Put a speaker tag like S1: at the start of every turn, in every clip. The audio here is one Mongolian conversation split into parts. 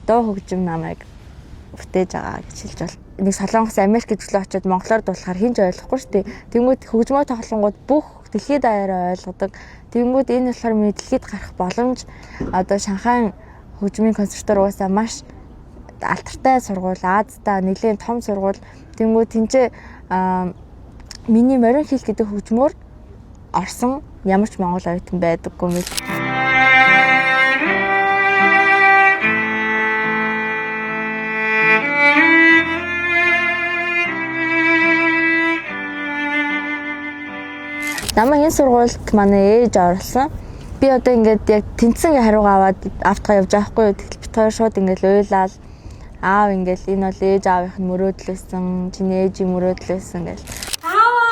S1: Дуу хөгжим намайг бүтээж байгаа гэж хэлж бол. Нэг Солонгос, Америк гэжлээ очиод монголоор дуулахаар хэн ч ойлгохгүй шүү дээ. Тэнгүүд хөгжмөө тоглонгууд бүх дэлхийд даяараа ойлгодог. Тэнгүүд энэ болохоор миний дэлхийд гарах боломж. Одоо Шанхайн хөгжмийн консерватори угаасаа маш алдартай сургууль, Азидаа нэлээд том сургууль. Тэнгүүд тэнцээ миний морин хэл гэдэг хөгжмөөр орсон ямар ч монгол оюутан байдаггүй юм. Намайг энэ сургуульд манай ээж оруулсан. Би одоо ингээд яг тэнцсэн хариугаа аваад автгаа явж байгаа хгүй юу. Тэгэл бит хоёр шууд ингээд уйлал. Аав ингээд энэ бол ээж аавынх нь мөрөөдөл байсан. Чиний ээжийн мөрөөдөл байсан гэл.
S2: Аава.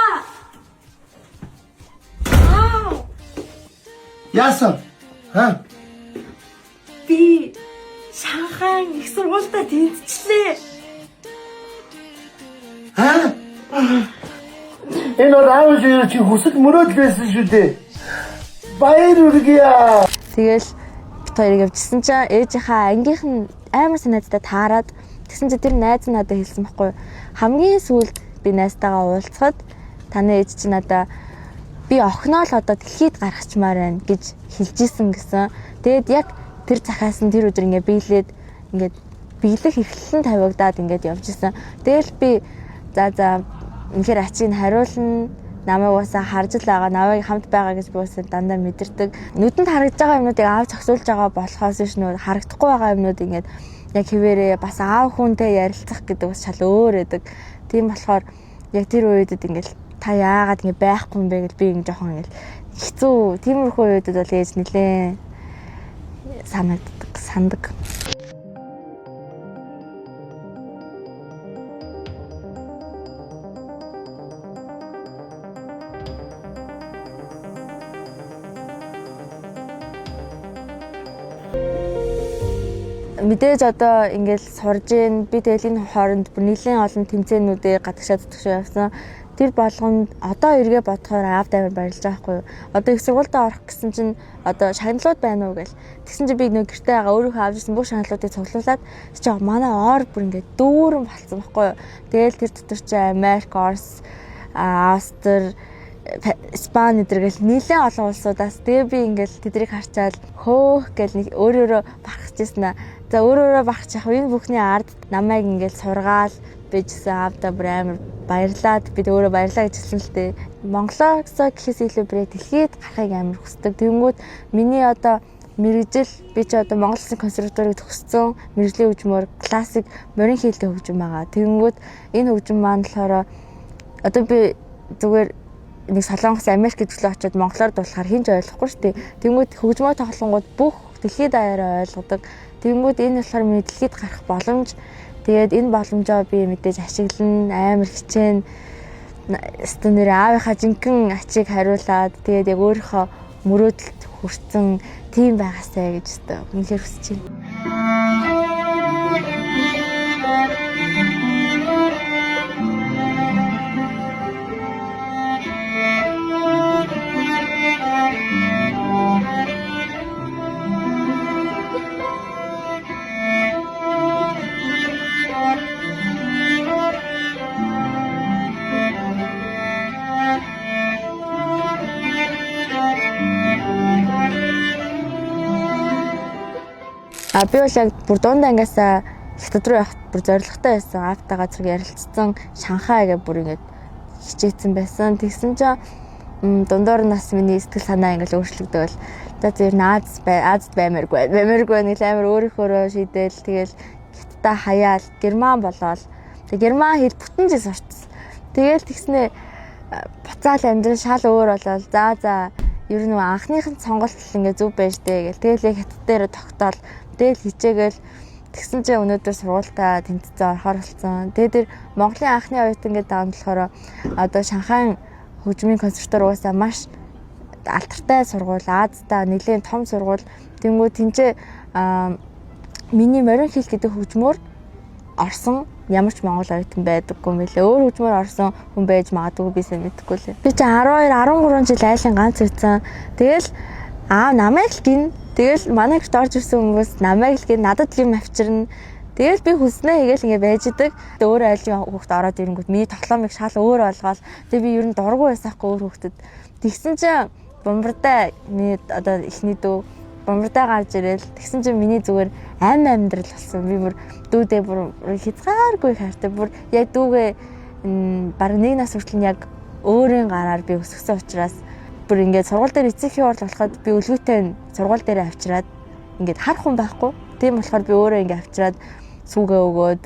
S2: Аав.
S3: Яасан? Ха?
S2: Би Шанхайн их сургуультай тэнцчлээ.
S3: Ха? Энэ бол аав шиг чи хүсэл мөрөөдөл байсан шүү дээ. Баяр хүргье.
S1: Тэгэл бит хоёрыг явжсэн чинь ээжийнхаа ангийнх нь амар санаадтай таарад тэгсэн чинь тэр найз нь надад хэлсэн байхгүй юу. Хамгийн сүүлд би найзтайгаа уулзахад таны ээж чинь надаа би охиноо л одоо дэлхийд гаргачмаар байна гэж хэлж исэн гэсэн. Тэгээд яг тэр захаас нь тэр өдөр ингээ биелээд ингээд биелэх эхлэл нь тавигдаад ингээд явж исэн. Тэгэл би за үнэхээр ачийг хариулна, намайг уусаа харж л байгаа, намайг хамт байгаа гэж би уусаа дандаа мэдэрдэг. Нүдэнд харагдж байгаа юмнуудыг аав зохицуулж байгаа болохоос биш нөө харагдахгүй байгаа юмнууд ингээд яг хэвээрээ бас аав хүнтэй ярилцах гэдэг бас шал өөр байдаг. Тийм болохоор яг тэр үедэд ингээд та яагаад ингэ байхгүй юм бэ гэж би ингэ жоохон ингээд хэцүү. Тиймэрхүү үедэд бол ээж нэлээ санагддаг, сандаг. Мэдээж одоо ингээл сурж гин би тэгэл энэ хооронд бүр нэлээд олон тэмцээнүүдээ гадагшаа зүтгэшээ явсан. Тэр болгонд одоо эргээ бодохоор аавд амар баярлж байгаа хгүй юу. Одоо их сургуультай орох гэсэн чинь одоо шагналууд байна уу гэл. Тэгсэн чинь би нөө гэртээ байгаа өөрийнхөө авч ирсэн бүх шагналуудыг цуглуулад чи манай ор бүр ингээд дүүрэн болцсон байхгүй юу. Тэгэл тэр дотор чи Америк, Орос, Австри, Испани эдэр гэл нэлээд олон улсуудаас тэгээ би ингээл тэдрийг харчаал хөөх гэл нэг өөрөөрөө бархаж ирсэн аа. За өөрөөрөө бархаж явах энэ бүхний ард намайг ингээл сургаал бийжсэн аавдаа бүр амар баярлаад би өөрөө баярлаа гэж хэлсэн л дээ. Монголоосоо гэхээс илүү бүр дэлхийд гарахыг амар хүсдэг. Тэнгүүд миний одоо мэргэжил би ч одоо Монгол Улсын консерваторийг төгссөн мэргэжлийн хөгжмөөр классик морин хийлтэй хөгжим байгаа. Тэнгүүд энэ хөгжим маань болохоор одоо би зүгээр нэг Солонгос, Америк гэжлээ очиод монголоор дуулахаар хэн ч ойлгохгүй шүү дээ. Тэнгүүд хөгжмөө тоглонгууд бүх дэлхийд даяараа ойлгодог. Тэнгүүд энэ болохоор миний дэлхийд гарах боломж. Тэгээд энэ боломжоо би мэдээж ашиглана, амар хичээн. Өстө нэр аавынхаа жинхэнэ ачийг хариулаад тэгээд яг өөрийнхөө мөрөөдөлд хүрсэн тийм байгаасай гэж өстө үнэхээр хүсэж байна. А би бол яг бүр дунд ангиасаа хятад руу явахад бүр зоригтой байсан. Аавтайгаа зэрэг ярилцсан Шанхай гэж бүр ингээд хичээсэн байсан. Тэгсэн чинь дундуур нь бас миний сэтгэл санаа ингээд өөрчлөгдөөл. За зөв нь Аз бай, Азад баймааргүй. Баймааргүй нэг амар өөрийнхөөрөө шийдээл тэгэл хятадаа хаяал Герман болоол. Тэг Герман хэл бүтэн жил сурцсан. Тэгэл тэгснээ буцаал амьдрал шал өөр болол. За ер нь анхных нь сонголт ингээд зөв байж дээ гэл. Тэгэл яг хятад дээр тогтоол. Тэгэл хичээгээл тэгсэн чинь өнөөдөр сургуультаа тэнцсэн орохоор болсон. Тэгээд тэр Монголын анхны оюутан гэдэг даан болохоор одоо Шанхайн хөгжмийн консерватори угаасаа маш алдартай сургууль, Азидаа нэлээд том сургууль. Тэнгүү тэнцээ миний морин хэл гэдэг хөгжмөөр орсон ямар ч монгол оюутан байдаггүй юм билээ. Өөр хөгжмөөр орсон хүн байж магадгүй би сайн мэдэхгүй лээ. Би чи 12, 13 жил айлын ганц үйцэн. Тэгэл аав намайг л гин Тэгэл манай гэрт орж ирсэн хүмүүс намайг л гээ надад л юм авчирна. Тэгэл би хүснээ хийгээл ингээ байж идэг. Тэгээ өөр айлын хүүхд ороод ирэнгүүт миний тоглоомыг шал өөр болгоол. Тэгээ би ер нь дургүй байсан хгүй өөр хүүхдэд. Тэгсэн чинь бомбардаа миний одоо эхний дүү бомбардаа гарч ирээл тэгсэн чинь миний зүгээр ам амьдрал болсон. Би бүр дүүдээ бүр хязгааргүй хайртай. Бүр яг дүүгээ бараг нэг нас хүртэл нь яг өөрийн гараар би өсгсөн учраас бүр ингээд сургууль дээр эцэгхийн урал болоход би өлгөөтэй сургууль дээр авчираад ингээд харах хүн байхгүй. Тийм болохоор би өөрөө ингээд авчираад сүүгээ өгөөд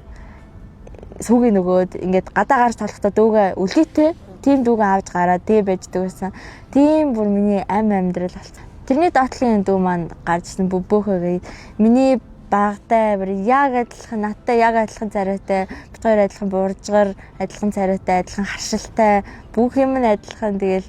S1: сүүгийн нөгөөд ингээд гадаа гарч тоглохдоо дүүгээ өлгийтэй тийм дүүгээ авч гараад тэгээ байждаг байсан. Тийм бүр миний ам амьдрал болсон. Тэрний доотлын дүү маань гарч ирсэн бөөхөгээ миний багтай бүр яг адилхан надтай яг адилхан царайтай бит хоёр адилхан бууржгар адилхан царайтай адилхан харшилтай бүх юм нь адилхан. Тэгэл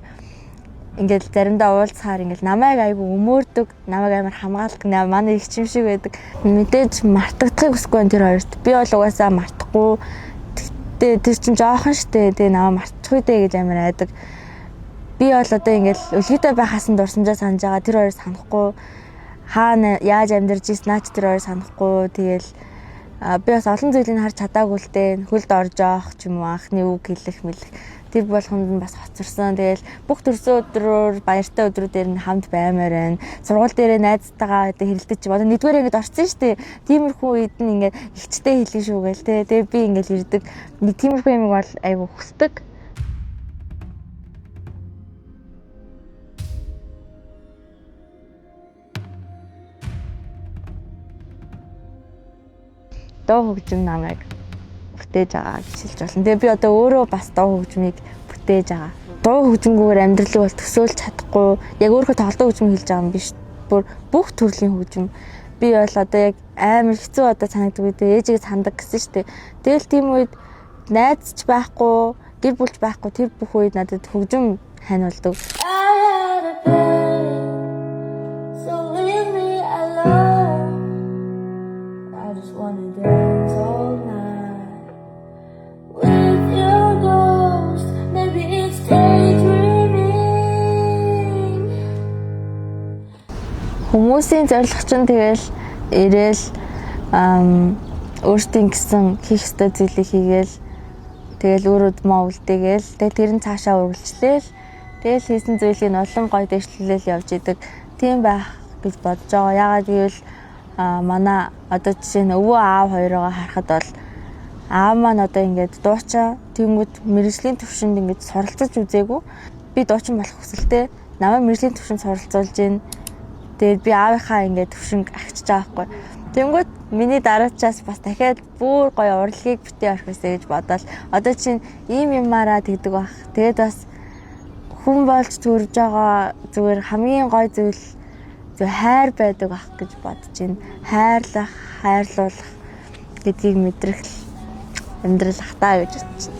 S1: ингээл заримдаа уулзахаар ингээл намайг айгу өмөөрдөг, намайг амар хамгаалдаг, манай их чим шиг байдаг. Мэдээж мартагдахыг хүсэхгүй байна тэр хоёрт. Би бол угаасаа мартахгүй. Тэгтээ тэр чинь жоохон штэ. Тэгээ намайг мартчих үү дээ гэж амар айдаг. Би бол одоо ингээл өлгийтэй байхаас нь дурсамжаа санаж байгаа. Тэр хоёр санахгүй. Хаана яаж амьдарч ирсэн наач тэр хоёр санахгүй. Тэгэл би бас олон зүйлийг харж чадаагүй л дээ. Хөлд орж явах ч юм уу, анхны үг хэлэх мэлэх. Тэр болгонд нь бас хоцорсон. Тэгэл бүх төрсөн өдрөөр, баяртай өдрүүдээр нь хамт баймаар байна. Сургууль дээрээ найзтайгаа одоо хэрэлдэж одоо нэгдүгээр ангид орсон шүү дээ. Тиймэрхүү үед нь ингээд ихчтэй хэлэн шүү гээл те. Тэгээ би ингээд ирдэг. Нэг тиймэрхүү юмыг бол айгу хүсдэг. Дуу хөгжим намайг бүтээж байгаа гэж хэлж болно. Тэгээ би одоо өөрөө бас дуу хөгжмийг бүтээж байгаа. Дуу хөгжимгүйгээр амьдралыг бол төсөөлж чадахгүй. Яг өөрөө тоглодог хөгжим хэлж байгаа юм биш. Бүр бүх төрлийн хөгжим. Би бол одоо яг амар хэцүү одоо санагддаг үед ээжигээ сандаг гэсэн шүү дээ. Тэгэл тийм үед найз ч байхгүй, гэр бүлч байхгүй тэр бүх үед надад хөгжим хань болдог.
S4: I had a pain, so leave me alone. I just wanna dance all night with your ghost. Maybe it's daydreaming.
S1: Хүмүүсийн зорилго чинь тэгэл ирээл өөрсдийн гэсэн хийх ёстой зүйлийг хийгээл тэгэл өөр удмаа үлдээгээл тэгэл тэр нь цаашаа үргэлжлээл тэгэл хийсэн зүйлийг улам гоё дэвшлэлэл явж идэг. Тийм байх гэж бодож байгаа. Яагаад гэвэл манай одоо жишээ нь өвөө аав хоёроо харахад бол аав маань одоо ингээд дуучин тэнгүүд мэргэжлийн төвшөнд ингээд суралцаж үзээгүй. Би дуучин болох хүсэлтэй. Намайг мэргэжлийн төвшөнд суралцуулж гин. Тэгээд би аавынхаа ингээд төвшинг агчиж байгаа байхгүй. Тэнгүүд миний дараачаас бас дахиад бүр гоё урлагийг битээ орхиосэй гэж бодоол. Одоо чинь ийм юмараа тэгдэг байх. Тэгээд бас хүн болж төрж байгаа зүгээр хамгийн гоё зүйл зөв хайр байдаг байх гэж бодож байна. Хайрлах, хайрлуулах гэдгийг мэдрэх л амьдрал ах та гэж бодож байна.